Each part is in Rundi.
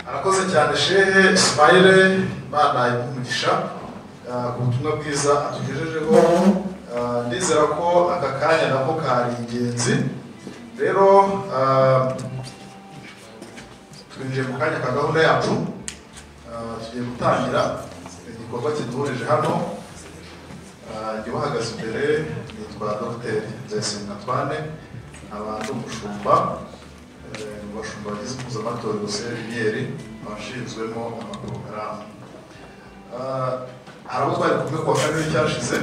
Arakoze cyane Shehe Ismail, Imana imuhe umugisha ku butumwa bwiza atugejejeho. Ndizera ko aka kanya nako kari ingenzi. Rero twinjiye mu kanya ka gahunda yacu, tugiye gutangira igikorwa kiduhurije hano. Njye uhagaze imbere nitwa Dr. Nzayisenga Antoine, nkaba ndi umushumba mu bashumba bagize impuzamatorero Lumière, abashinzwemo amaporogaramu. Hari abo twari kumwe kuwa kabiri cyashize,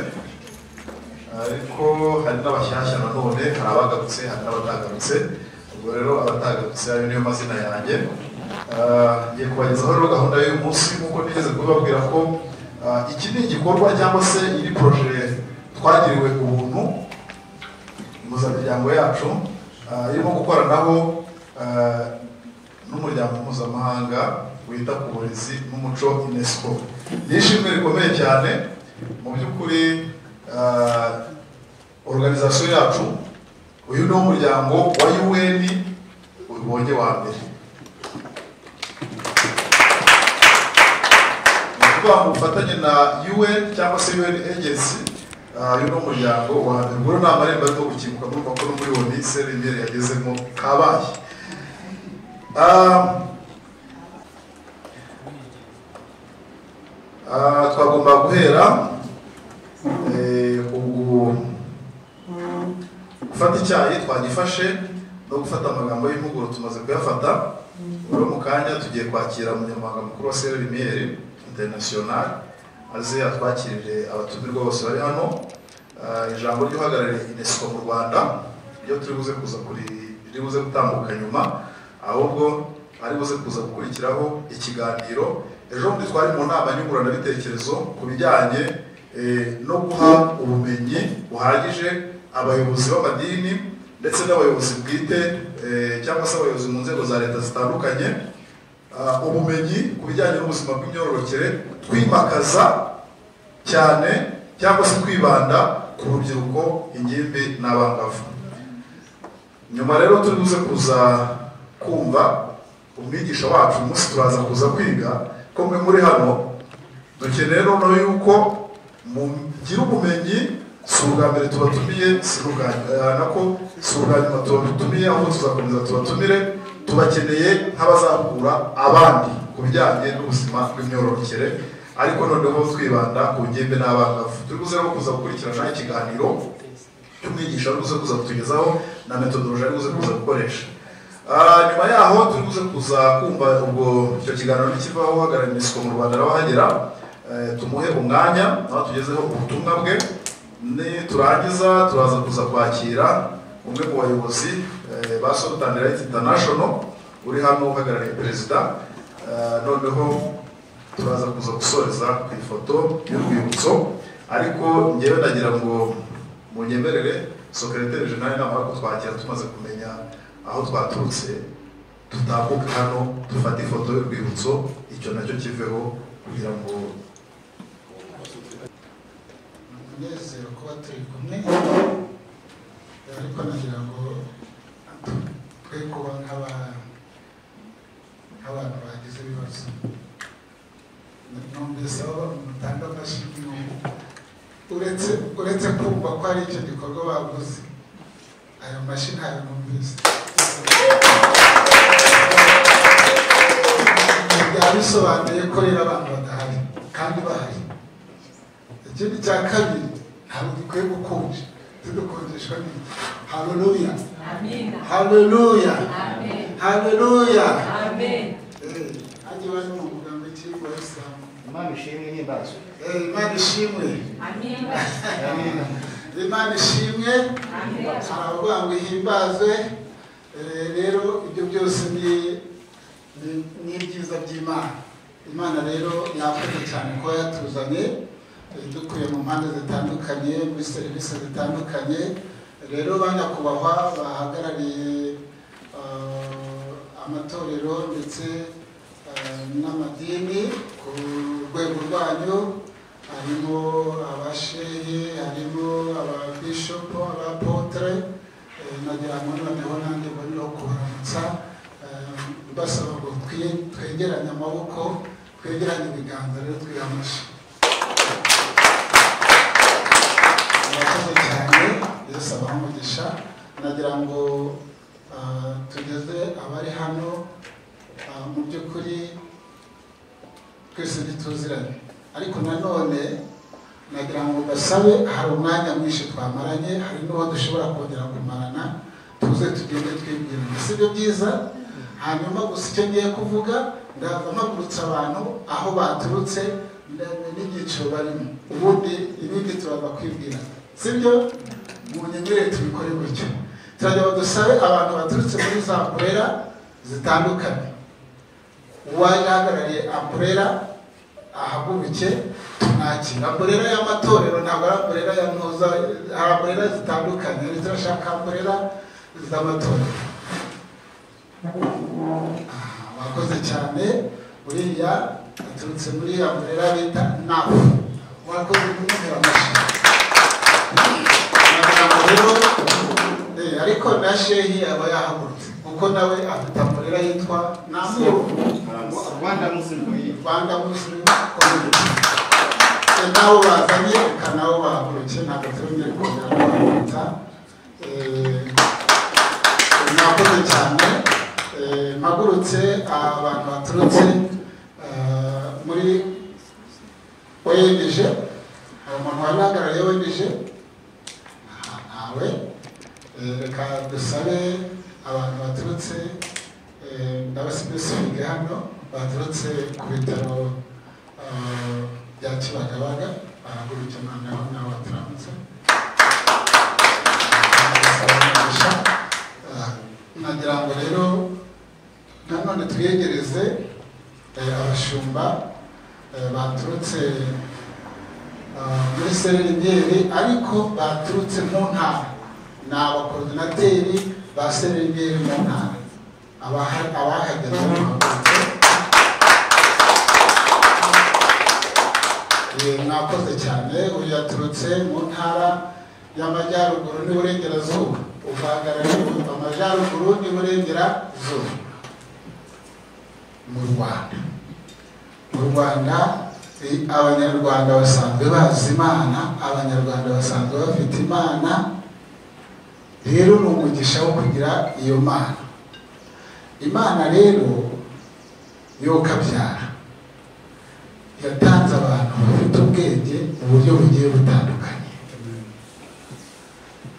ariko hari n'abashyashya nanone, hari abagarutse hari n'abatagarutse. Ubwo rero abatagarutse ayo niyo mazina yanjye. Ngiye kubagezaho rero gahunda y'uyu munsi nk'uko nigeze kubibabwira ko iki ni igikorwa cyangwa se iri projet twagiriwe ubuntu impuzamiryango yacu irimo gukoranaho n'umuryango mpuzamahanga wita ku burezi n'umuco UNESCO. Ni ishimwe rikomeye cyane mu by'ukuri. Organisation yacu, uyu ni umuryango wa UN ubonye wa mbere. Ni ubufatanye na UN cyangwa se UN agency. Uyu ni umuryango wa mbere. Ubwo ni amarembo arimo gukinguka, murumva ko no muri ONU Lumière yagezemo kabaye. Twagomba guhera gufata icyayi twagifashe no gufata amagambo y'impuguro tumaze kuyafata. Rero mu kanya tugiye kwakira umunyamabanga mukuru wa Lumière International, aze atwakirire abatumirwa bose bari hano. Ijambo ry'uhagarariye UNESCO mu Rwanda ryo turi buze kuza kuri riri buze gutambuka nyuma, ahubwo ari buze kuza gukurikiraho ikiganiro. Ejo bundi twari mu nama nyunguranabitekerezo ku bijyanye no guha ubumenyi buhagije abayobozi b'amadini ndetse n'abayobozi bwite cyangwa se abayobozi mu nzego za leta zitandukanye, ubumenyi ku bijyanye n'ubuzima bw'imyororokere, twimakaza cyane cyangwa se kwibanda ku rubyiruko, ingimbi n'abangavu. Nyuma rero turi buze kuza kumva umwigisha wacu umunsi turaza kuza kwiga ko mwe muri hano dukeneye noneho yuko mugira ubumenyi. Si ubwa mbere tubatumiye, si ubwa nyuma tubatumiye, ahubwo tuzakomeza tubatumire. Tubakeneye nk'abazahugura abandi ku bijyanye n'ubuzima bw'imyororokere, ariko noneho twibanda ku ngimbi n'abangavu. Turi buze rero kuza gukurikirana ikiganiro cy'umwigisha ari buze kuza kutugezaho na metodoloji ari buze kuza gukoresha. Nyuma yaho turi buze kuza kumva ubwo icyo kiganiro nikivaho uhagarariye UNESCO mu Rwanda arabahagera, tumuhe umwanya nawe tugezeho ubutumwa bwe. Niturangiza turaza kuza kwakira umwe mu bayobozi ba Salt and Light International, uri hano uhagarariye perezida. Noneho turaza kuza gusoreza ku ifoto y'urwibutso, ariko ngewe nagira ngo munyemerere secrétaire général namara kutwakira tumaze kumenya aho twaturutse, tutambuke hano dufate ifoto y'urwibutso, icyo nacyo kiveho kugira ngo umunezero kuba turi kumwe. Ariko nagira ngo twe kuba nk'abantu bagize ibibazo, numvise aho mutanga amashyi, uretse kumva ko ari icyo gikorwa baguze, ayo mashyi ntayo numvise. Byaba bisobanuye ko rero abantu badahari kandi bahari. Ikindi cya kabiri, ntabwo dukwiye gukonja, tudukonjeshwa n'iki? Haleluya, haleluya, haleluya. Hajye bari mu mugambi cy'ingo y'Islamu. Imana ishimwe n'imbazwe. Imana ishimwe. Imana ishimwe. Hari abavuga ngo ihimbazwe. Rero ibyo byose ni ibyiza by'Imana. Imana rero yakoze cyane kuba yatuzanye dukuye mu mpande zitandukanye, muri serivisi zitandukanye. Rero banyakubahwa bahagarariye amatorero ndetse n'amadini ku rwego rwanyu, harimo abashehe, harimo ababishopu, abapotre, nagira ngo noneho nanjye mbonereho kubaramutsa, mbasaba ngo twegeranye amaboko, twegeranye ibiganza, rero twihe amashyi. Murakoze cyane, Yesu abahe umugisha. Nagira ngo tugeze abari hano, mu by'ukuri twese ntituziranye, ariko nanone nagira ngo basabe, hari umwanya mwinshi twamaranye, hari n'uwo dushobora kongera kumarana, tuze tugende twibwirana, si byo byiza? Hanyuma gusa icyo ngiye kuvuga, ndaza mpagurutsa abantu aho baturutse n'ibyiciro barimo, ubundi ibindi turaza kwibwira, si byo? Munyemerere tubikore gutyo. Turajya badusabe abantu baturutse muri za umbrella zitandukanye, uwaje ahagarariye umbrella ahaguruke tumwakira. Umbrella y'amatorero ntabwo ari umbrella ya ntuza, hari umbrella zitandukanye, turashaka umbrella z'amatorero. Wakoze cyane, uriya aturutse muri umbrella bita NAF, wakoze kumutera amashyi. Rero ariko na shehi aba yahagurutse kuko nawe afite umbrella yitwa NAMURU, Rwanda Muslim, Rwanda Muslim Community. Nabo bazanye reka nabo bahaguruke, ntabwo turongere kongera kuhagurutsa. Mwakoze cyane. Mpagurutse abantu baturutse muri ONG. Hari umuntu wari uhagarariye ONG? Ntawe. Reka dusabe abantu baturutse, ndabasipesifike hano, baturutse ku bitaro bya Kibagabaga, bahaguruke noneho nabo baturamutse. Nagira ngo rero nanone twiyegereze abashumba baturutse muri Serengeri, ariko baturutse mu ntara, ni abakoordinateri ba Serengeri mu ntara, abahageze bahagurutse. Mwakoze cyane. Uyu yaturutse mu ntara y'Amajyaruguru n'Iburengerazuba, uhagarariye Amajyaruguru n'Iburengerazuba mu Rwanda. Mu Rwanda Abanyarwanda basanzwe bazi Imana, Abanyarwanda basanzwe bafite Imana, rero ni umugisha wo kugira iyo Mana. Imana rero yo kabyara yatanze abantu bafite ubwenge mu buryo bugiye butandukanye,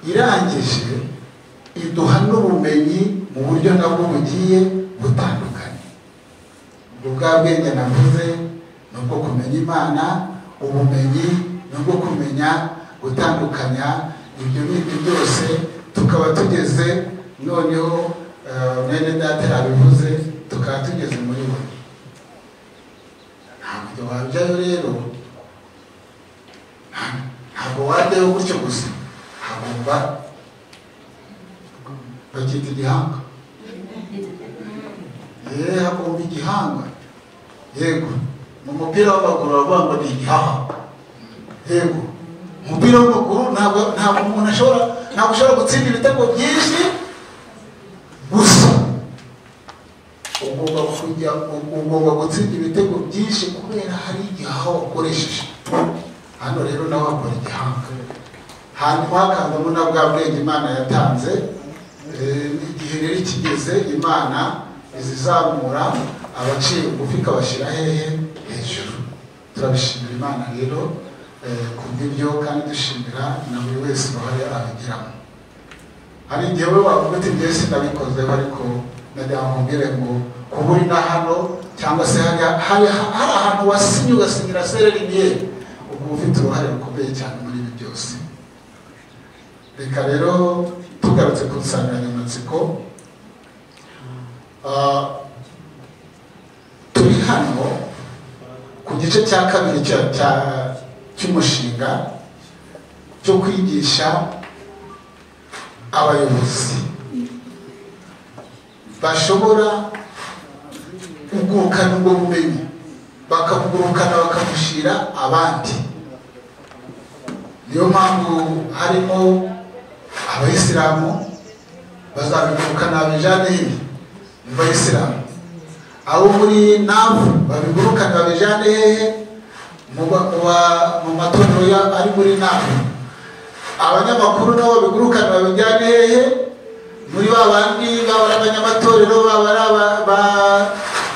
irangije iduha n'ubumenyi mu buryo nabwo bugiye butandukanye. Ubwo bwa bwenge navuze ni ubwo kumenya Imana, ubumenyi ni ubwo kumenya gutandukanya ibyo bindi byose, tukaba tugeze noneho Mwene data yabivuze, tukaba tugeze muri we. Ntabwo wajyayo rero, ntabwo wajyayo gutyo gusa, hagomba bakita igihanga. Hagomba igihanga. Yego, mu mupira w'amaguru bavuga ngo ni igihaha. Yego, umupira w'amaguru ntabwo umuntu ashobora, ntabwo ushobora gutsinda ibitego byinshi gusa. Ugomba gutsinda ibitego byinshi kubera hari igihaha wakoresheje. Hano rero nawe wakora igihanga, hanyuma hakazamo na bwa bwenge Imana yatanze. Igihe rero kigeze, Imana izizamura abaciye bugufi ikabashyira hehe? Hejuru. Turabishimira Imana rero kubw'ibyo, kandi dushimira na buri wese uruhare abigiramo. Hari igihe we wavuga uti njye sinabikozeho, ariko nagira ngo nkubwire ngo kuba uri na hano cyangwa se hari ahantu wasinye ugasinyira Sere Lumiere, ubwo ufite uruhare rukomeye cyane muri ibi byose. Reka rero tugarutse ku nsanganyamatsiko, turi hano ku gice cya kabiri cy'umushinga cyo kwigisha abayobozi bashobora kugurukana ubwo bumenyi, bakabugurukana bakabushira abandi. Niyo mpamvu harimo abayisilamu bazabigurukana babijane hehe? Mu bayisilamu. Abo muri NAV babigurukana babijane hehe? Mu matorero ari muri NAV. Abanyamakuru nabo babigurukana babijyane hehe? Muri ba bandi baba ari abanyamatorero, baba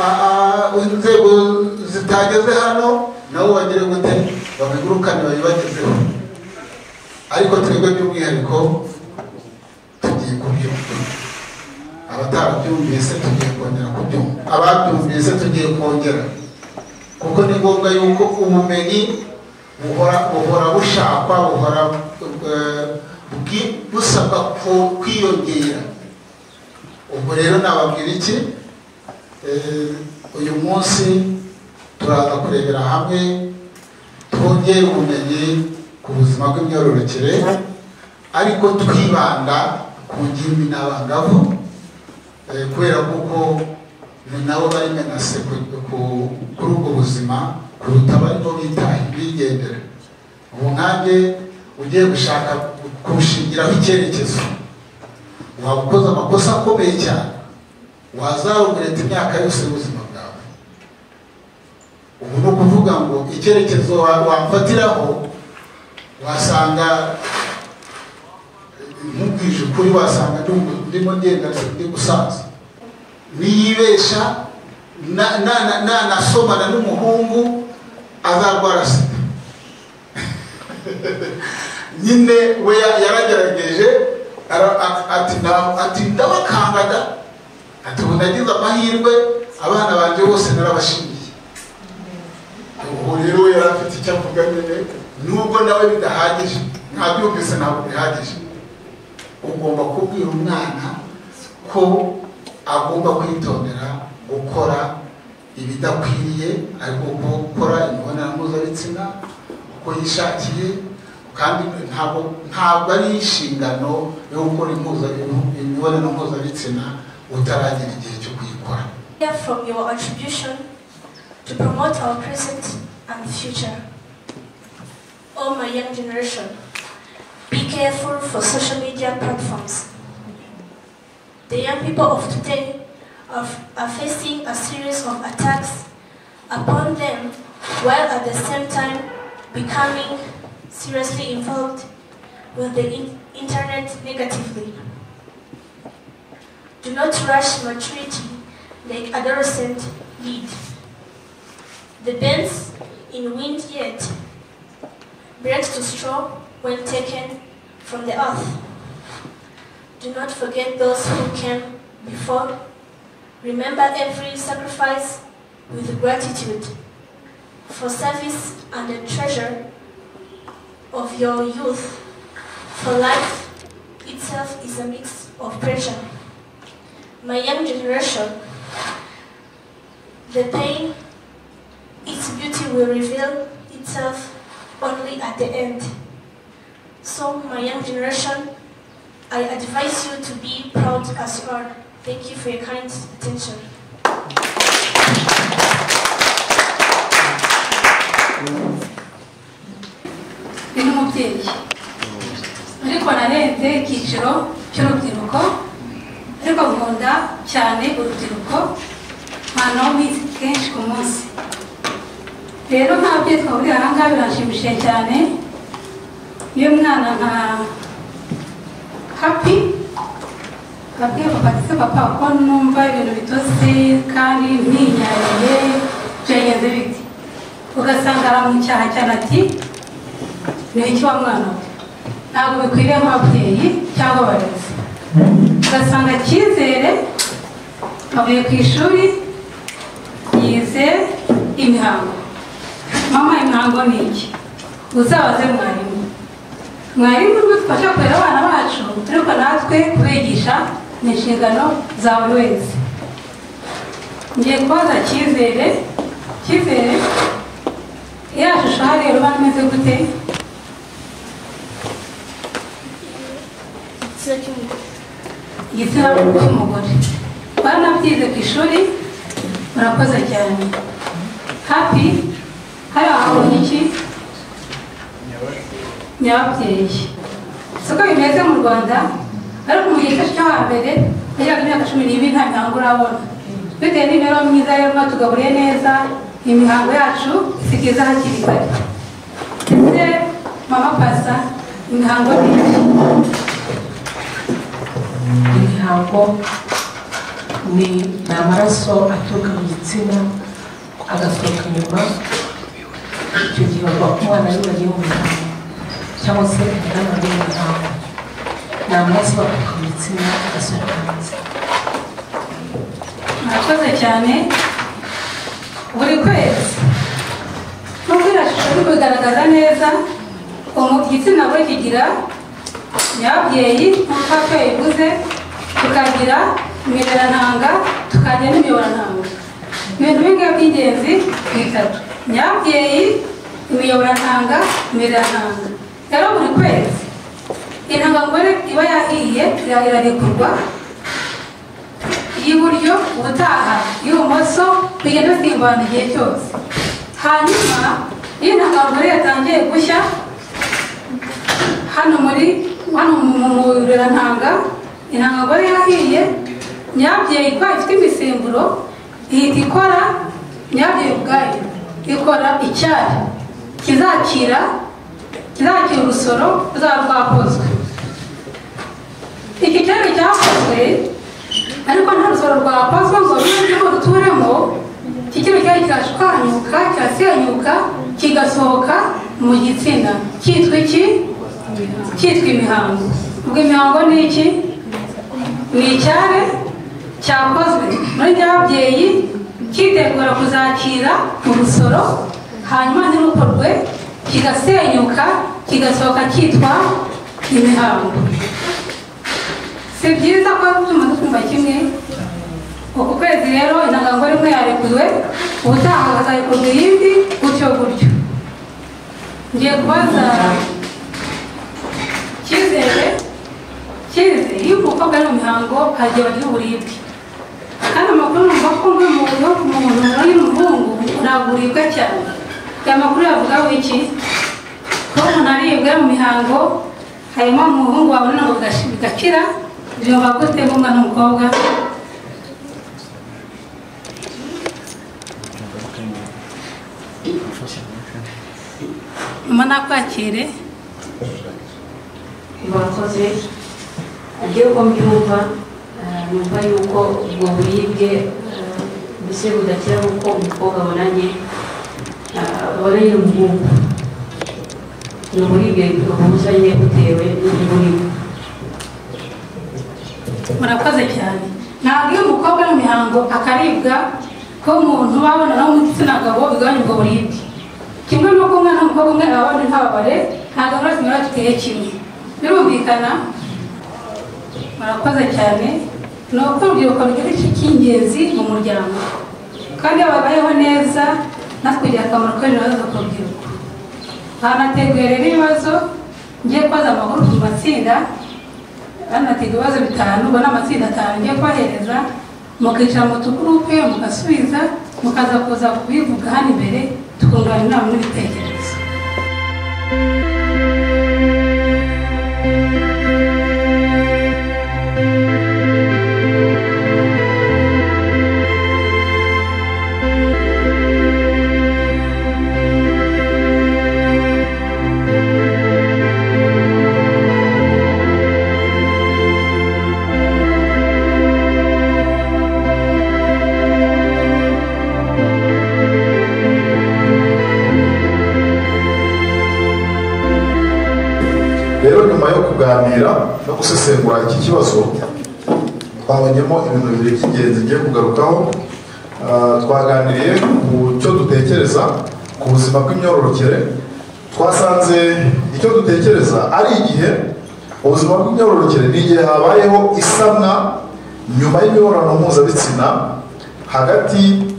ari inzego zitageze hano, nabo bagire gute? Babigurukane babibagezeho. Ariko twebwe by'umwihariko tugiye kubyumva. Abatarabyumvise tugiye kongera kubyumva, ababyumvise tugiye kongera, kuko ni ngombwa yuko ubumenyi buhora bushakwa, buhora busabwa kwiyongera. Ubwo rero nababwira iki? Uyu munsi turaza kurebera hamwe twongere ubumenyi ku buzima bw'imyororokere, ariko twibanda ku ngimbi n'abangavu, kubera kuko ni nabo bari menase kuri ubwo buzima kuruta barimo bigendera. Ubu nkanjye ugiye gushaka kubushingiraho icyerekezo, waba ukoze amakosa akomeye cyane, wazawugreta imyaka yose y'ubuzima bwawe. Ubu ni ukuvuga ngo icyerekezo wamfatiraho, wasanga nkubwije ukuri, wasanga ndimo ngenda ndi gusaza. Niyibesha nanasomana n'umuhungu azarwara sida. Nyine we yaragerageje ati ndabakangaga, ati ubu nagize amahirwe abana banjye bose narabashimiye. Ubu rero yari afite icyo avuga nyine, nubwo nawe bidahagije, ntabyumvise ntabwo bihagije. Ugomba kubwira umwana ko agomba kwitondera gukora ibidakwiriye, ariko gukora imibonano mpuzabitsina uko yishakiye, kandi ntabwo ari inshingano yo gukora imibonano mpuzabitsina utaragira igihe cyo kuyikora. From your attribution to promote our present and future. Oh my young generation, be careful for social media platforms. The young people of today are facing a series of attacks upon them, while at the same time becoming seriously involved with the internet negatively. Do not rush maturity like adolescent lead. The bends in wind yet breaks to straw when taken from the earth. Do not forget those who came before. Remember every sacrifice with gratitude for service and the treasure of your youth, for life itself is a mix of pressure, My young generation, the pain, its beauty will reveal itself only at the end. So, my young generation, I advise you to be proud as you are. Thank you for your kind attention. Ndi n'umubyeyi ariko narenze icyiciro cy'urubyiruko, ariko nkunda cyane urubyiruko mpanaho iminsi kenshi ku munsi. Rero nk'ababyeyi twahuriye aha ngaha biranshimishije cyane. Iyo mwana nka Happy abwiye papa ati se papa ko numva ibintu bitose kandi ntinyariye byagenze bite, ugasanga aramucyaha cyane ati ni iki wa mwana we, ntabwo bikwiriye nk'ababyeyi cyangwa abarezi. Ugasanga Cyizere avuye ku ishuri yize imihango. Mama, imihango ni iki? Uzabaze mwarimu. Mwarimu niwe udufasha kurera abana bacu, ariko natwe kubigisha ni inshingano za buri wese. Ngiye kubaza Cyizere. Cyizere, ya shusho hariya uba imeze gute? Igitsina cy'umugore. Baranabyize ku ishuri, murakoze cyane. Happy, hariya wabonye iki? Nyababyeyi. Siko bimeze mu Rwanda, ariko mu gihe cyo hambere wageraga imyaka 12 nta mihango urabona. Bitewe n'imibereho myiza rero mwatugaburiye neza, imihango yacu isikiza hakiri kare. Ese mama pasa, imihango ni iki? Imihango ni amaraso aturuka mu gitsina agasohoka inyuma. Icyo gihe bavuga ko umwana ariwe wagiye mu mihango cyangwa se umudamu wagiye mu mihango. Ni amaraso aturuka mu gitsina agasohoka hanze. Murakoze cyane. Buri kwezi nubwo iriya shusho iri kubigaragaza neza, igitsina gore kigira nyababyeyi nk'uko Happy yabivuze, tukagira imiberantanga, tukagira n'imiyoborantanga. Ibintu bingahe by'ingenzi? Bitatu: nyababyeyi, imiyoborantanga, imiberantanga. Rero buri kwezi intangangore iba yahiye irarekurwa, iy'iburyo ubutaha iy'ibumoso, bigenda bisimburana igihe cyose. Hanyuma iyo intangangore yatangiye gushya hano muri hano mu murerantanga, intangangore yahiye, nyababyeyi kwa ifite imisemburo ihita ikora, nyababyeyi ubwayo ikora icyari kizakira urusoro ruzaba rwakozwe. Iki cyari cyakozwe ariko nta rusoro rwakozwe ngo rujye ruturemo, iki kino cyari kirashwanyuka, kirasenyuka, kigasohoka mu gitsina cyitwa iki? Cyitwa imihango. Ubwo imihango ni iki? Ni icyare cyakozwe muri nyababyeyi cyitegura kuzakira urusoro, hanyuma ntirukorwe kigasenyuka kigasohoka cyitwa imihango. Si byiza ko tumaze twumva kimwe. Uku kwezi rero intangangore imwe yarekuwe, ubutaha hazarekurwa iyindi, gutyo gutyo. Ngiye kubaza Cyizere. Cyizere, iyo umukobwa ari mu mihango hari igihe bagira uburibwe, kandi amakuru numva ko umuntu ari umuhungu ntabwo uribwa cyane. Aya makuru yavugaho iki? Ko umuntu aribwa mu mihango, harimo umuhungu wabona ngo bigakira, byumva gute nk'umwana w'umukobwa? Mama nakwakire. Murakoze. Ngewe uko mbyumva, numva yuko ubwo buribwe mbese budakira nk'uko umukobwa abonanye n'umuhungu. Ni uburibwe buhuzanye butewe n'uburibwe. Murakoze cyane. Ntabwo iyo umukobwa ari mu mihango akaribwa ko umuntu wabona nawe mu gitsina gabo bigabanya ubwo buribwe. Kimwe n'uko umwana w'umukobwa umwe ababona ntababare, ntabwo amaraso meza tuteye kimwe. Birumvikana? Murakoze cyane. Ni uko urubyiruko rugira igice cy'ingenzi mu muryango, kandi iyo babayeho neza natwe bigira akamaro ko ejo hazaza ku rubyiruko. Hanateguye rero ibibazo ngiye kubaza amakuru mu matsinda, hanateguye ibibazo 5, ubwo ni amatsinda 5 ngiye kubahereza, mukicara mu tugurupe mugasubiza, mukaza kuza kubivuga hano imbere, tukungurana inama n'ibitekerezo. Rero nyuma yo kuganira no gusesengura iki kibazo, twabonyemo ibintu bibiri by'ingenzi ngiye kugarukaho. Twaganiriye ku cyo dutekereza ku buzima bw'imyororokere. Twasanze icyo dutekereza ari igihe ubuzima bw'imyororokere ni igihe habayeho isamwa nyuma y'imibonano mpuzabitsina hagati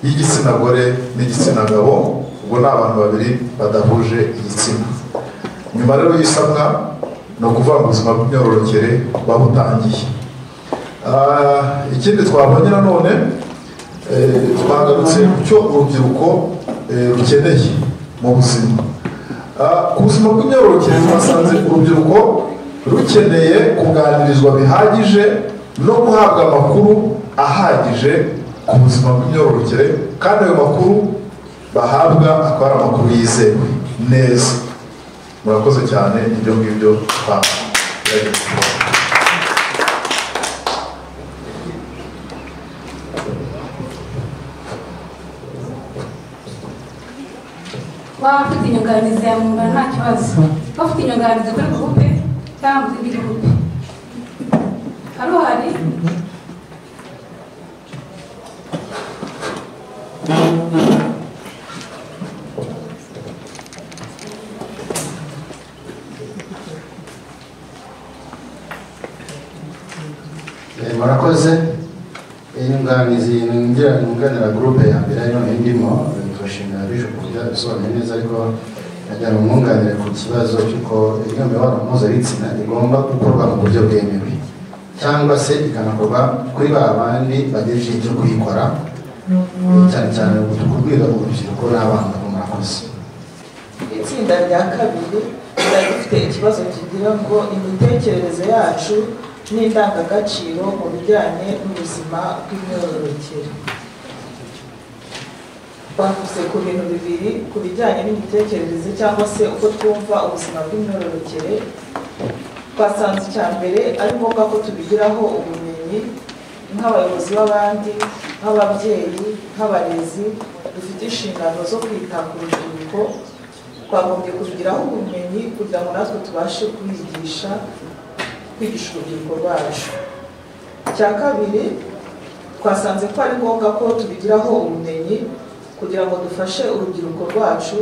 y'igitsina gore n'igitsina gabo, ubwo ni abantu babiri badahuje igitsina. Nyuma rero y'isamwa ni ukuvuga ngo ubuzima bw'imyororokere buba butangiye. Ikindi twabonye nanone, twagarutse ku cyo urubyiruko rukeneye mu buzima. Ku buzima bw'imyororokere twasanze urubyiruko rukeneye kuganirizwa bihagije no guhabwa amakuru ahagije ku buzima bw'imyororokere, kandi ayo makuru bahabwa akaba ari amakuru yizewe neza. Murakoze cyane, ibyo ngibyo twagerageje kubona. Waba ufite inyunganizi ya mwungana nta kibazo, waba ufite inyunganizi kuri gurupe cyangwa mu zindi gurupe, hari uhari? Murakoze. Inyunganizi nunganira groupe ya mbere ariyo ndimo, turashimira Bishop byabisobanuye neza, ariko nagira ngo mwunganire ku kibazo cy'uko iyo mibonano mpuzabitsina igomba gukorwa mu buryo bwemewe, cyangwa se ikanakorwa kuri ba bandi bagejeje icyo kuyikora, cyane cyane kubwira urubyiruko n'abangavu. Murakoze. Itsinda rya kabiri ryari rifite ikibazo kigira ngo imitekerereze yacu n'indangagaciro mu bijyanye n'ubuzima bw'imyororokere. Bavuze ku bintu bibiri ku bijyanye n'imitekerereze cyangwa se uko twumva ubuzima bw'imyororokere. Twasanze icya mbere ari ngombwa ko tubigiraho ubumenyi nk'abayobozi b'abandi, nk'ababyeyi, nk'abarezi dufite inshingano zo kwita ku rubyiruko. Twagombye kubigiraho ubumenyi kugira ngo natwe tubashe kwigisha urubyiruko rwacu. Icya kabiri, twasanze ko ari ngombwa ko tubigiraho ubumenyi kugira ngo dufashe urubyiruko rwacu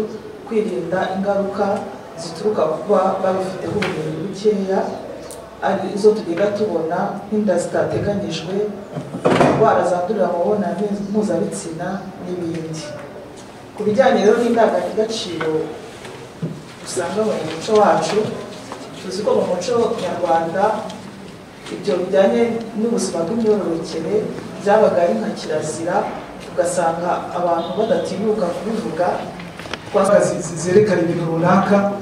kwirinda ingaruka zituruka kuba babifiteho ubumenyi bukeya, arizo tugenda tubona nk'inda zitateganyijwe, indwara zandurira mu mibonano mpuzabitsina n'ibindi. Ku bijyanye rero n'indangagaciro usanga mu muco wacu, tuzi ko mu muco nyarwanda ibyo bijyanye n'ubuzima bw'imyororokere byabaga ari nka kirazira, ugasanga abantu badatinyuka kubivuga. Zerekana ibintu runaka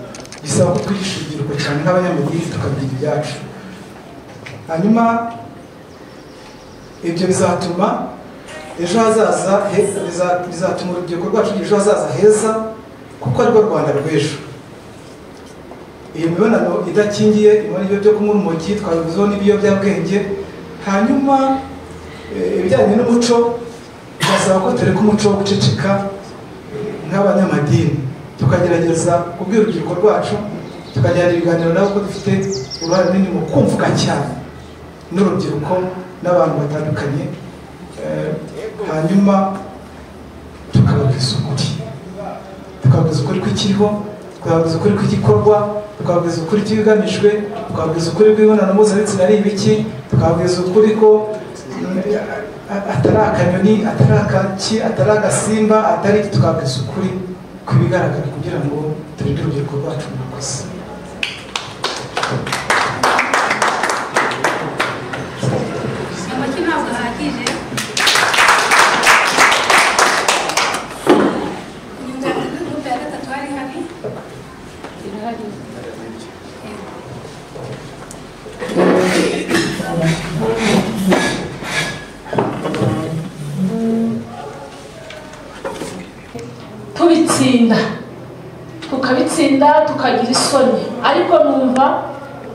bisaba ko twigisha urubyiruko cyane nk'abanyamadini tukabigira ibyacu. Hanyuma ibyo bizatuma ejo hazaza bizatuma urubyiruko rwacu ejo hazaza heza, kuko arirwo Rwanda rw'ejo. Iyo mibonano idakingiye, imibonano byo kunywa urumogi twabivuzeho n'ibiyobyabwenge. Hanyuma ibijyanye n'umuco birasaba ko tureka umuco wo guceceka nk'abanyamadini, tukagerageza kubwira urubyiruko rwacu, tukajyana ibiganiro nabo ko dufite uruhare runini mu kumvuga cyane n'urubyiruko n'abantu batandukanye, hanyuma tukababwiza ukuri, tukababwiza ukuri kw'ikiriho, Tukababwiza ukuri kw'igikorwa, tukababwiza ukuri kw'ibigamijwe, tukababwiza ukuri kw'imibonano mpuzabitsina ari ibiki, tukababwiza ukuri ko atari akanyoni, atari akaki, atari agasimba, atari iki, tukababwiza ukuri kw'ibigaragara kugira ngo turinde urubyiruko rwacu. Murakoze. Amashyi ntabwo ahagije. Inyunganizi groupe ya gatatu hari hari irahari. Tubitsinda, tukabitsinda tukagira isoni, ariko numva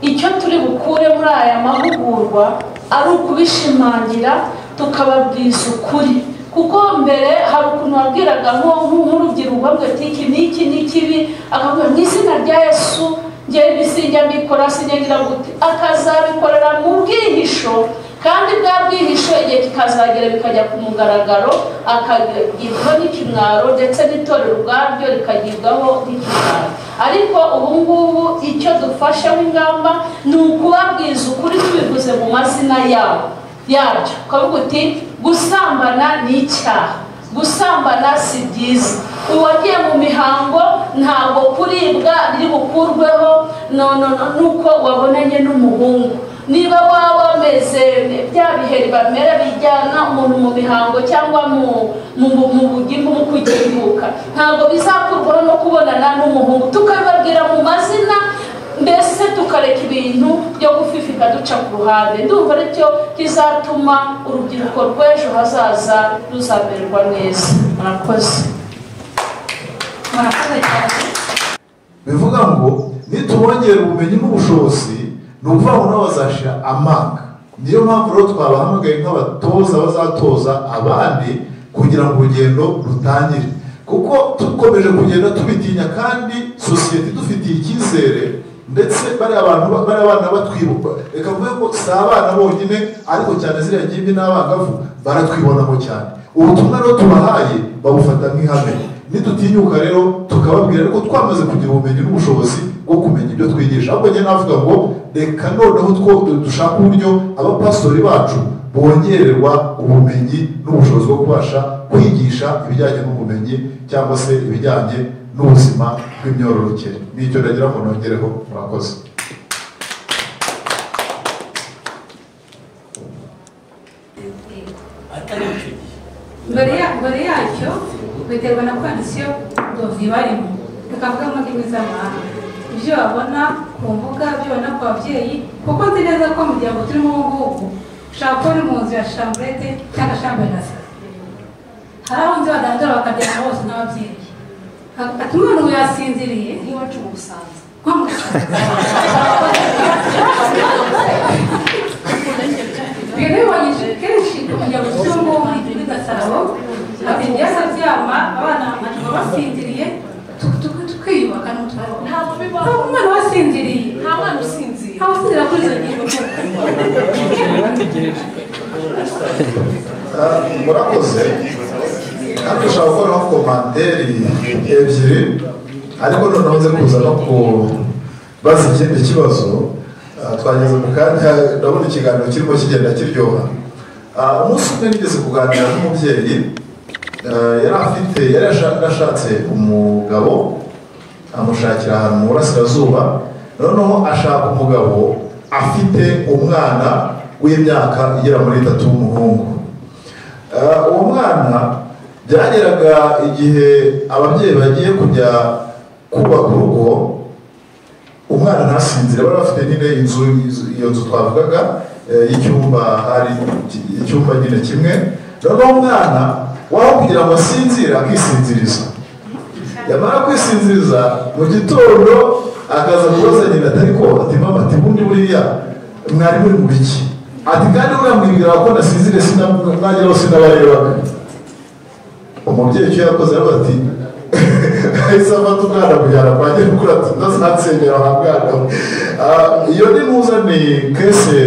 icyo turi bukure muri aya mahugurwa ari ukubishimangira tukababwiza ukuri, kuko mbere hari ukuntu wabwiraga nk'urubyiruko ngo ati iki n'iki n'ikibi, akavuga mu izina rya Yesu njyewe sinjya mbikora, sinjya ngira gute, akazabikorera mu bwihisho, kandi bwa bwihisho igihe kikazagera bikajya ku mugaragaro, akagibwaho n'ikimwaro ndetse n'itorero ubwaryo rikagibwaho n'ikimwaro. Ariko ubu ngubu icyo dufasheho ingamba ni ukubabwiza ukuri tubivuze mu mazina yabo yabyo, ukavuga uti gusambana ni icyaha, gusambana si byiza, uwagiye mu mihango ntabwo kuribwa biri bukurweho nuko wabonanye n'umuhungu. Niba waba wameze bya biheri bamera bijyana umuntu mu mihango cyangwa mu bugimbu mu kugimbuka, ntabwo bizakurwaho no kubonana n'umuhungu. Tukabibabwira mu mazina, mbese tukareka ibintu byo gufifika duca ku ruhande. Ndumva aricyo kizatuma urubyiruko rw'ejo hazaza ruzamererwa neza. Murakoze. Murakoze cyane. Bivuga ngo nitubongera ubumenyi n'ubushobozi, ni ukuvuga ngo nabo bazashira amanga. Niyo mpamvu rero twabahamagaye nk'abatoza bazatoza abandi kugira ngo urugendo rutangire, kuko dukomeje kugenda tubitinya kandi sosiyete idufitiye icyizere, ndetse bariya abantu bariya bana batwibuka. Reka mvuge ko si abana bonyine, ariko cyane ziriya ngimbi n'abangavu baratwibonamo cyane. Ubutumwa rero tubahaye babufata nk'ihame. Nidutinyuka rero tukababwira, ariko twamaze kugira ubumenyi n'ubushobozi bwo kumenya ibyo twigisha. Ahubwo njye navuga ngo reka noneho dushaka uburyo abapastori bacu bongererwa ubumenyi n'ubushobozi bwo kubasha kwigisha ibijyanye n'ubumenyi cyangwa se ibijyanye n'ubuzima bw'imyororokere. Nicyo ndagira ngo nongereho. Murakoze. Mbere yacyo biterwa na kondisiyo dovi barimo, tukavuga mu ndimi z'amahanga, ibyo babona ku mbuga, ibyo babona ku babyeyi, kuko nzi neza ko mu muryango turimo ubu ngubu ushobora kuba uri mu nzu ya chambrette cyangwa chambre na salo, hari aho nzi badandura bakaryama bose n'ababyeyi, ati umwana ubu yasinziriye nk'iwacu mu Busanza. Nko mu Busanza bibonye kenshi kugira ngo ubu muri Gasabo ati njye abyama abana nkatuma basinziriye tukiyubaka n'utwabo. Ntabwo bibaho. Umwana wasinziriye, nta mwana usinzira, nta usinzira kuri izo ngingo. Murakoze. Kandi ushobora gukoraho komanteri ebyiri, ariko noneho nze kuza no kubaza ikindi kibazo. Twageze mu kanya, ndabona ikiganiro kirimo kigenda kiryoha. Umunsi umwe nigeze kuganira n'umubyeyi, yari afite yari yarashatse umugabo, amushakira ahantu mu burasirazuba, noneho ashaka umugabo afite umwana w'imyaka igera muri 3 w'umuhungu. Uwo mwana byageraga igihe ababyeyi bagiye kujya kubaka urugo, umwana ntasinzire. Bari bafite nyine inzu, iyo nzu twavugaga y'icyumba, hari icyumba nyine kimwe. Noneho umwana waho kugira ngo asinzire akisinziriza, yamara kwisinziriza mu gitondo akaza kubaza nyina ati ariko ati mama, ati bundi buriya mwari muri mu biki? Ati kandi buriya mwibwira ko nasinzire sinageraho sinabarebaga. Umubyeyi icyo yakoze aravuga ati ahise afata umwana kujyana kwa nyirakuru, ati ndazansengera wa mwana we. Iyo ni ntuza ni kese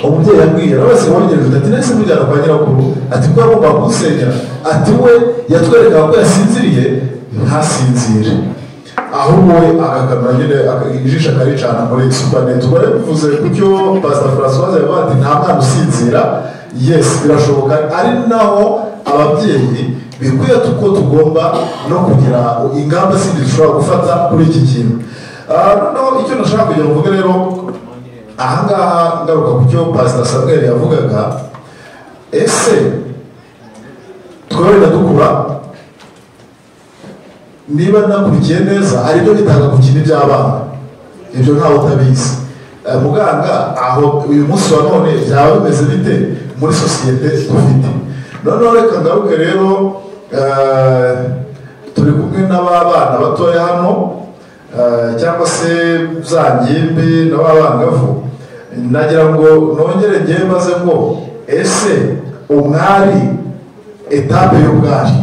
umubyeyi yambwiye, arabase wongereje ati nahise mujyana kwa nyirakuru, ati ko agomba kunsengera, ati we yatwerekaga ko yasinziriye ntasinzire. Ahubwo we agakanura nyine ijisho akaricana muri supanete. Ubwo rero bivuze ku cyo Pastor Françoise yavuga ati nta mwana usinzira. Yes, birashoboka, ari naho ababyeyi bikwiye ko tugomba no kugira ingamba zindi dushobora gufata kuri iki kintu. Noneho icyo nashaka kugira ngo mvuge rero ahangaha, ngaruka ku cyo Pastor Samuel yavugaga, ese twebwe dukura niba nakurikiye neza ari byo bitanga gukina iby'abana, ibyo ntawe utabizi. Muganga, aho uyu munsi wa none byaba bimeze bite muri sosiyete dufite? Noneho reka ngaruke rero, turi kumwe n'abana batoya hano, cyangwa se za ngimbi n'abangavu, nagira ngo nongere ngewe maze ngo ese umwari, étape y'ubwari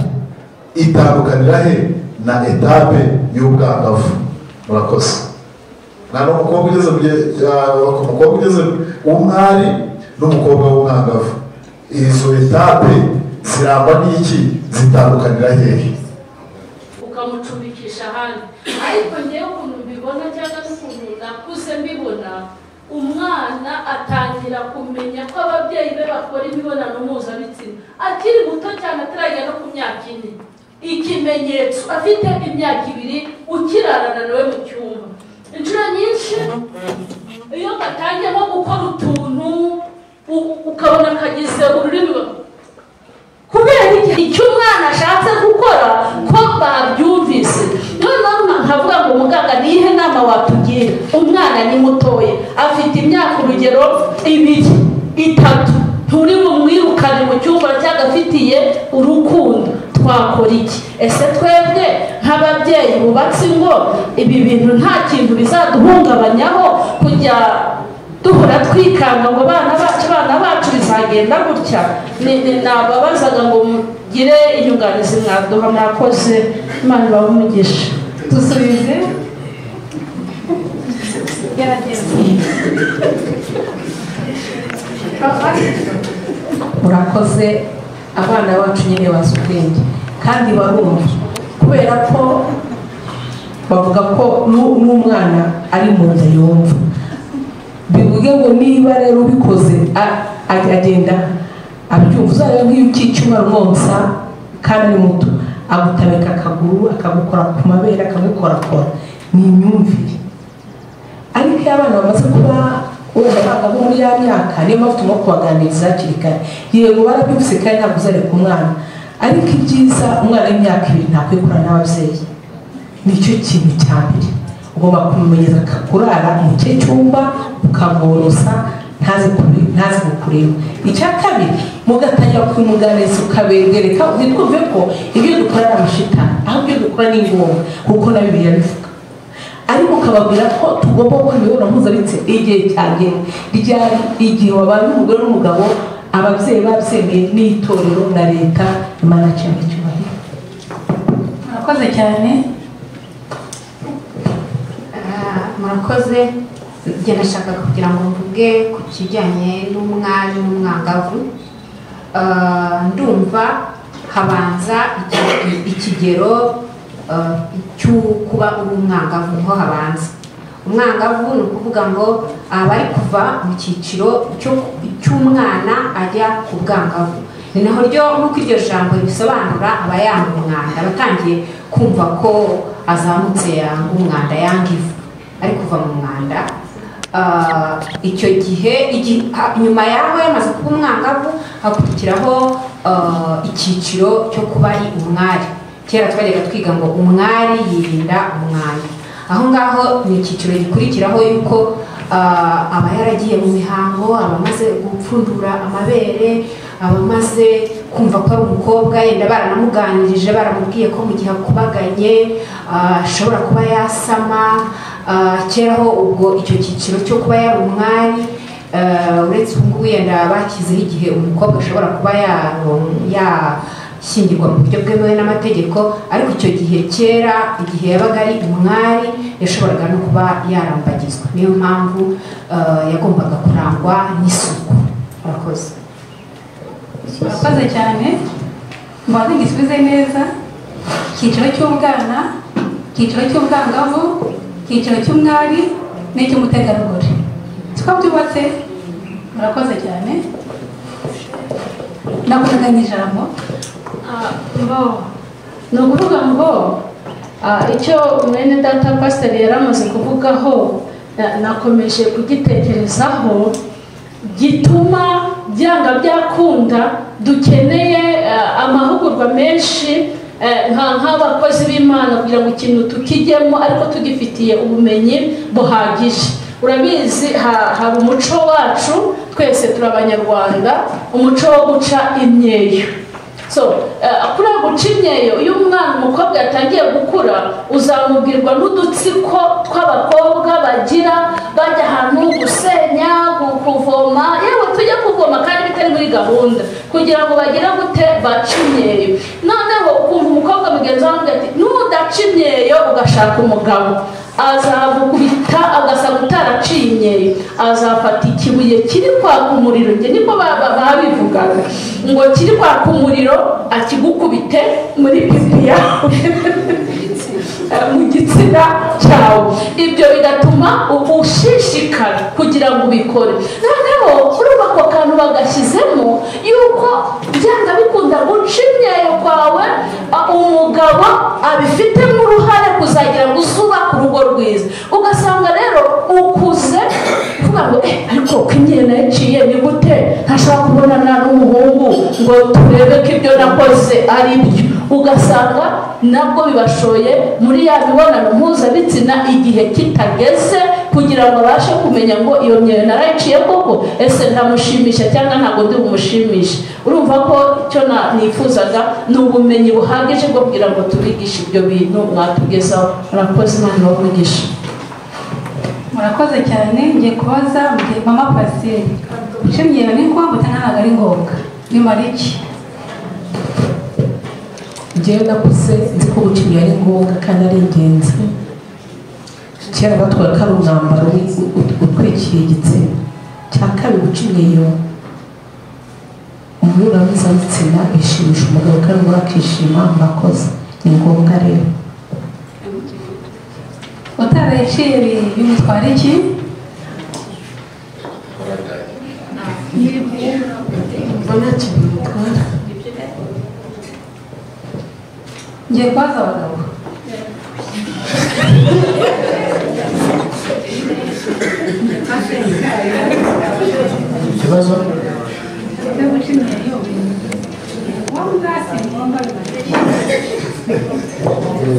itandukanira he na étape y'ubwangavu? Murakoze. Nta n'umukobwa ugeze mu gihe, umukobwa ugeze umwari n'umukobwa w'umwangavu, izo étape zirangwa n'iki, zitandukanira hehe? Ukamucumbikisha ahandi. Ariko ngewe ukuntu mbibona cyangwa n'ukuntu nakuze mbibona, umwana atangira kumenya ko ababyeyi be bakora imibonano mpuzabitsina akiri muto cyane, ataragera no ku myaka 4. Ikimenyetso afite imyaka 2, ukirarana nawe mu cyumba inshuro nyinshi, iyo gatangiye nko gukora utuntu ukabona kagize ururimi, kubera icyo umwana ashatse gukora ko babyumvise. Noneho nkavuga ngo muganga, niyihe nama watugira? Umwana ni mutoya, afite imyaka urugero 2, 3, nturi bumwirukane mu cyumba cyagafitiye urukundo, twakora iki? Ese twebwe nk'ababyeyi bubatse ingo, ibi bintu nta kintu bizaduhungabanyaho kujya duhora twikanga ngo abana bacu, abana bacu bizagenda gutya? Nababazaga ngo mugire inyunganizi mwaduha. Mwakoze, Imana ibahe umugisha. Dusubize, gerageza. Murakoze. Abana bacu nyine bazi ubwenge kandi barumva, kubera ko bavuga ko n'umwana ari mu nda yumva. Bivuge ngo niba rero ubikoze agenda abyumva. Uzareba nk'iyo ukica umwana umwonsa kandi ari muto, agutabika akaguru, akagukora ku mabere, akagukorakora, ni imyumvire. Ariko iyo abana bamaze kuba wenda banga nko muri ya myaka, niyo mpamvu tugomba kubaganiriza hakiri kare. Yego barabyumvise kandi ntabwo uzareka umwana, ariko ibyiza umwana w'imyaka 2 ntakwiye kurara n'ababyeyi, nicyo kintu cya mbere. Ugomba kumumenyeza kurara mu cye cyumba, ukamworosa ntaze kukureba. Icya kabiri, mugatangira kumuganiriza, ukabereka, ntitwumve ko ibyo dukora ari amashitani, ahubwo ibyo dukora ni ngombwa kuko na Bibiliya bivuga. Ariko ukababwira ko tugomba gukora imibonano mpuzabitsina igihe cyagenwe, ryari? Igihe wabaye umugore n'umugabo, ababyeyi babyemeye n'itorero na leta. Imana cyane icyubahiro. Murakoze cyane. Murakoze. Njye nashakaga kugira ngo mvuge ku kijyanye n'umwari n'umwangavu. Ndumva habanza ikigero cyo kuba uri umwangavu, niho habanza. Umwangavu ni ukuvuga ngo aba ari kuva mu cyiciro cy'umwana ajya ku bwangavu. Ni naho ryo nk'uko iryo jambo ribisobanura, aba yanga umwanda, aba atangiye kumva ko azamutse, yanga umwanda, yanga ivu, ari kuva mu mwanda. Icyo gihe nyuma yaho yamaze kuba umwangavu, hakurikiraho icyiciro cyo kuba ari umwari. Kera twajyaga twiga ngo umwari yirinda umwanda. Aho ngaho ni icyiciro gikurikiraho yuko aba yaragiye mu mihango, aba amaze gupfundura amabere, aba amaze kumva ko ari umukobwa, yenda baranamuganirije, baramubwiye ko mu gihe akubaganye ashobora kuba yasama. Kera ho ubwo icyo cyiciro cyo kuba yari umwari, uretse ubu ngubu yenda bashyizeho igihe umukobwa ashobora kuba yashyingirwa mu buryo bwemewe n'amategeko, ariko icyo gihe kera igihe yabaga ari umwari yashoboraga no kuba yarambagizwa. Niyo mpamvu yagombaga kurangwa n'isuku. Murakoze. Murakoze cyane. Mbanze ngisubize neza. Icyiciro cy'ubwana Icyiciro cy'ubwangavu, icyiciro cy'umwari n'icy'umutegarugori. Siko byubatse? Murakoze cyane. Nakunaganya ijambo. Ni ukuvuga ngo icyo mwene data pasiteri yari amaze kuvugaho nakomeje kugitekerezaho, gituma byanga byakunda dukeneye amahugurwa menshi nk'abakozi b'Imana kugira ngo ikintu tukijyemo ariko tugifitiye ubumenyi buhagije. Urabizi haba umuco wacu twese turi Abanyarwanda, umuco wo guca imyeyo. So kuri guca imyeyo, iyo umwana umukobwa yatangiye gukura uzamubwirwa n'udutsiko tw'abakobwa bagira bajya ahantu gusenya, kuvoma, yewe tujya kuvoma kandi bitari muri gahunda, kugira ngo bagire gute baca imyeyo. Noneho ukumva umukobwa mugenzi wawe ati nudaca imyeyo ugashaka umugabo azagukubita agasanga utaraciye imyeyo, azafata ikibuye kiri kwaka umuriro, njye niko babivugaga ngo kiri kwaka umuriro akigukubite muri pipi yawe mu gitsina cyawe. Ibyo bigatuma ushishikara kugira ngo ubikore. Noneho urumva ako kantu bagashyizemo yuko byanga bikunda guca imyeyo kwawe, umugabo abifitemo uruhare kuzagira ngo uzubake urugo rwiza. Ugasanga rero ukuze uvuga ngo ariko ko imyeyo nayiciye ni gute ntashobora kubonana n'umuhungu ngo turebe ko ibyo nakoze ari byo. Ugasanga nabwo bibashoye muri ya mibonano mpuzabitsina igihe kitageze kugira ngo abashe kumenya ngo iyo myeyo narayiciye koko, ese ndamushimisha cyangwa ntabwo ndi bumushimishe. Urumva ko icyo nifuzaga ni ubumenyi buhagije bwo kugira ngo tubigishe ibyo bintu mwatugezaho. Murakoze, Imana ibahe umugisha. Murakoze cyane. Ngiye kubaza mama Pasiteri, guca imyeyo ni ngombwa cyangwa ntabwo ari ngombwa? Bimara iki? Njyewe nakuze nzi ko guca imyeyo ari ngombwa kandi ari ingenzi. Kera batwaga ko ari umwambaro utwikiriye igitsina. Cya kabiri, guca imyeyo mu mibonano mpuzabitsina bishimisha umugabo kandi umugore akishima. Murakoze, ni ngombwa rero. Utarayiciye bimutwara iki? Mbona nta kintu bimutwara. Ngiye kubaza abagabo. Ikibazo?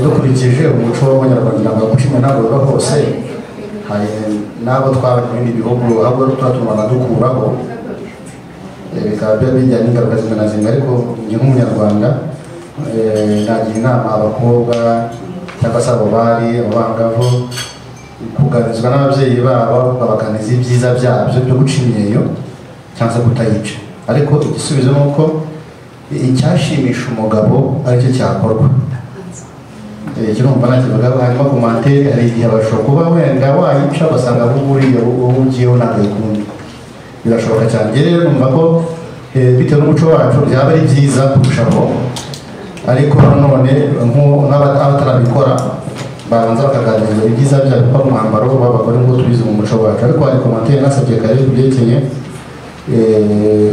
Dukurikije umuco w'Abanyarwanda ntabwo guca imyeyo ntabwo biba hose, hari n'abo twaba mu bindi bihugu ahubwo tuba tubona dukuraho, bikaba bijyana n'ingaruka zimwe na zimwe. Ariko njye nk'Umunyarwanda nagira inama abakobwa cyangwa se abo bari abangavu kuganirizwa n'ababyeyi babo, babaganiza ibyiza byabyo byo guca imyeyo cyangwa se kutayica. Ariko igisubizo ni uko icyashimisha umugabo aricyo cyakorwa. Kirumva nakivuga. Hanyuma ku mantere hari igihe bashobora kuba wenda wayica ugasanga buriya wowe ugiyeho ntabwo ayikunda, birashoboka cyane. Njye rero numva ko bitewe n'umuco wacu byaba ari byiza kurushaho, ariko nanone nk'abatarabikora babanza bakaganiriza ibyiza byabo kuko umwambaro w'abagore nk'uko tubizi mu muco wacu. Ariko hari komantere nasabye kare ku byerekeye,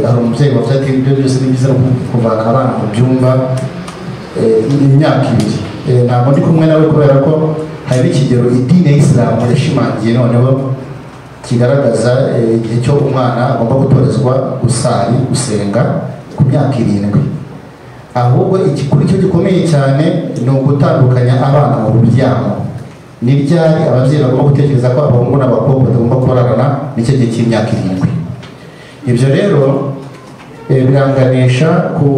hari umubyeyi wavuze ati ibyo byose ni byiza kuvana abana mu byumba imyaka 2. Ntabwo ndi kumwe nawe kubera ko hari n'ikigero idini ya Isilamu yashimangiye noneho kigaragaza igihe cyo umwana agomba gutorezwa gusari gusenga ku myaka 7. Ahubwo igikuru cyo gikomeye cyane ni ugutandukanya abana mu rubyaro. Ni ryari ababyeyi bagomba gutekereza ko abahungu n'abakobwa batagomba kurarana n'icyo gihe cy'imyaka 7. Ibyo rero biranganisha ku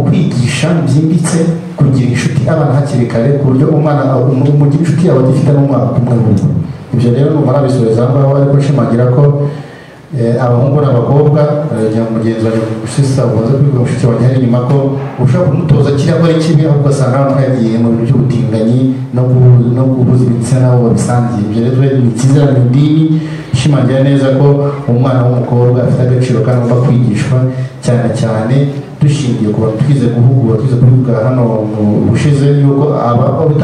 kwigisha byimbitse, kugira inshuti abana hakiri kare, ku buryo umwana umugira inshuti yawe agifite n'umwaka umwe. Ibyo rero numva nabisubiza aho ngaho, ariko nshimangira ko Abahungu n'abakobwa, mugenzi wanjye sisa ubanza kwiga mushiki wanjye hari inyuma ko ushobora kumutoza kiriya ko ari kibi, ahubwo ugasanga abantu yagiye mu bintu by'ubutinganyi no guhuza ibitsina nabo babisangiye. Ibyo rero ni cyiza mu idini ishimangira neza ko umwana w'umukobwa afite agaciro kandi agomba kwigishwa, cyane cyane dushingiye ku bantu twize guhugura, twize kubivuga hano mu bushize yuko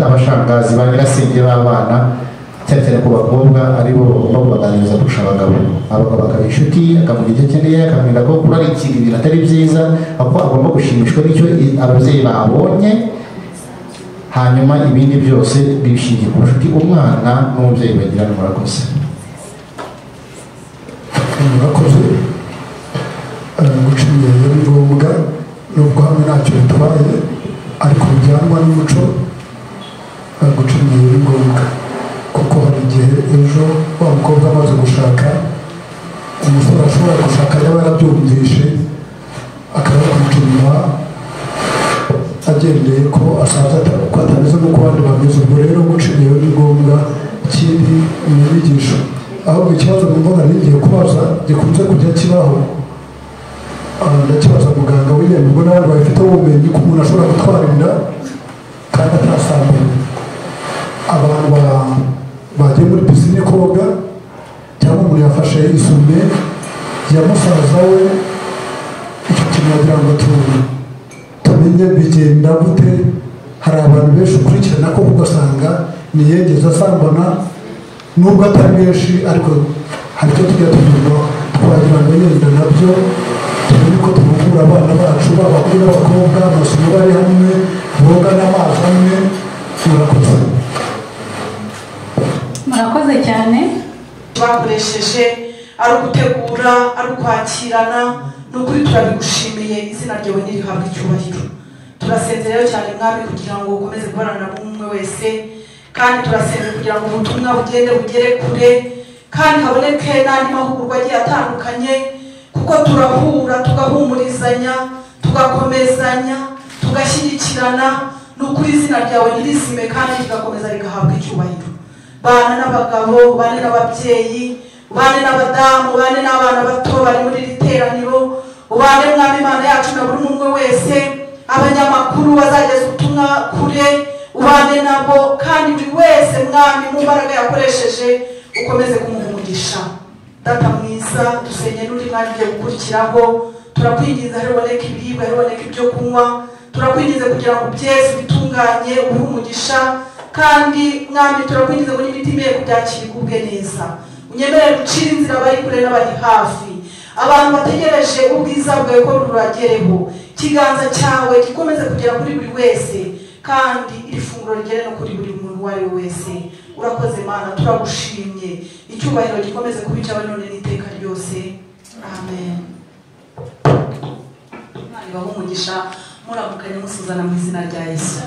abashangazi ba nyirasenge b'abana cyane cyane ku bakobwa aribo bagomba kubaganiriza kurusha abagabo. Abagabo bakaba inshuti, akamenya icyo akeneye, akamenya ko kurarikira ibintu atari byiza, kuko agomba gushimishwa n'icyo ababyeyi babonye, hanyuma ibindi byose bishingiye ku bucuti umwana n'umubyeyi bagirana. Murakoze. Murakoze. Guca imyeyo ni ngombwa nubwo hamwe ntacyo bitwaye, ariko bijyanwa n'umuco. Guca imyeyo ni ngombwa kuko hari igihe ejo wa mukobwa amaze gushaka, umusore ashobora gushaka yaba yarabyumvishe akaba yakumuca inyuma agendeye ko asanze ko atameze nk'uko abandi bameze. Ubwo rero guca imyeyo ni ngombwa. Ikindi ni inyigisho. Ahubwo ikibazo numva nari ngiye kubaza gikunze kujya kibaho, ndakibaza muganga w'inyamibwa n'abandi babifiteho ubumenyi, ko umuntu ashobora gutwara inda kandi atasambanye. Abantu bagiye muri pisine koga, cyangwa umuntu yafashe isume ya musaza we, icyo kintu wagira ngo tumenye bigenda gute. Hari abantu benshi ukurikirana ko ugasanga ntiyigeze asambana, nubwo atari benshi, ariko hari icyo tujya tuvuga twagira ngo yenda nabyo tumenye ko duhugura abana bacu b'abahungu n'abakobwa, amasomo bari hamwe, boga n'amazi amwe. Murakoze. Murakoze cyane. Bakoresheje ari ugutegura, ari ukwakirana, ni ukuri turabigushimiye, izina ryawe nirihabwe icyubahiro. Turasenze rero cyane Mwami kugira ngo ukomeze guhorana na buri umwe wese, kandi turasenze kugira ngo ubutumwa bugende bugere kure, kandi haboneke n'andi mahugurwa agiye atandukanye, kuko turahura tugahumurizanya, tugakomezanya, tugashyigikirana. Ni ukuri izina ryawe ntirizime kandi rigakomeza rigahabwa icyubahiro. Bana n'abagabo, bane n'ababyeyi, bane n'abadamu, bane n'abana bato bari muri iri teraniro, ubane Mwami Imana yacu na buri umwe wese, abanyamakuru bazageza ubutumwa kure, ubane nabo, kandi buri wese Mwami mu mbaraga yakoresheje ukomeze kumuha umugisha. Data mwiza, dusenye n'undi mwanya ugiye gukurikiraho, turakwinginze haboneke ibiribwa, haboneke ibyo kunywa, turakwinginze kugira ngo byeze bitunganye, uhe umugisha. Kandi Mwami turakwinginze ngo n'imitima ye kubyakira igubwe neza, unyemerere gucira inzira abari kure n'abari hafi, abantu bategereje ubwiza bwawe ko ruragereho, ikiganza cyawe gikomeze kugera kuri buri wese, kandi iri funguro rigere no kuri buri muntu uwo ari we wese. Urakoze Mana, turagushimye, icyubahiro gikomeze kuba icyawe none n'iteka ryose. Amen. Imana ibahe umugisha, muramukanye musuzana mu izina rya Yesu.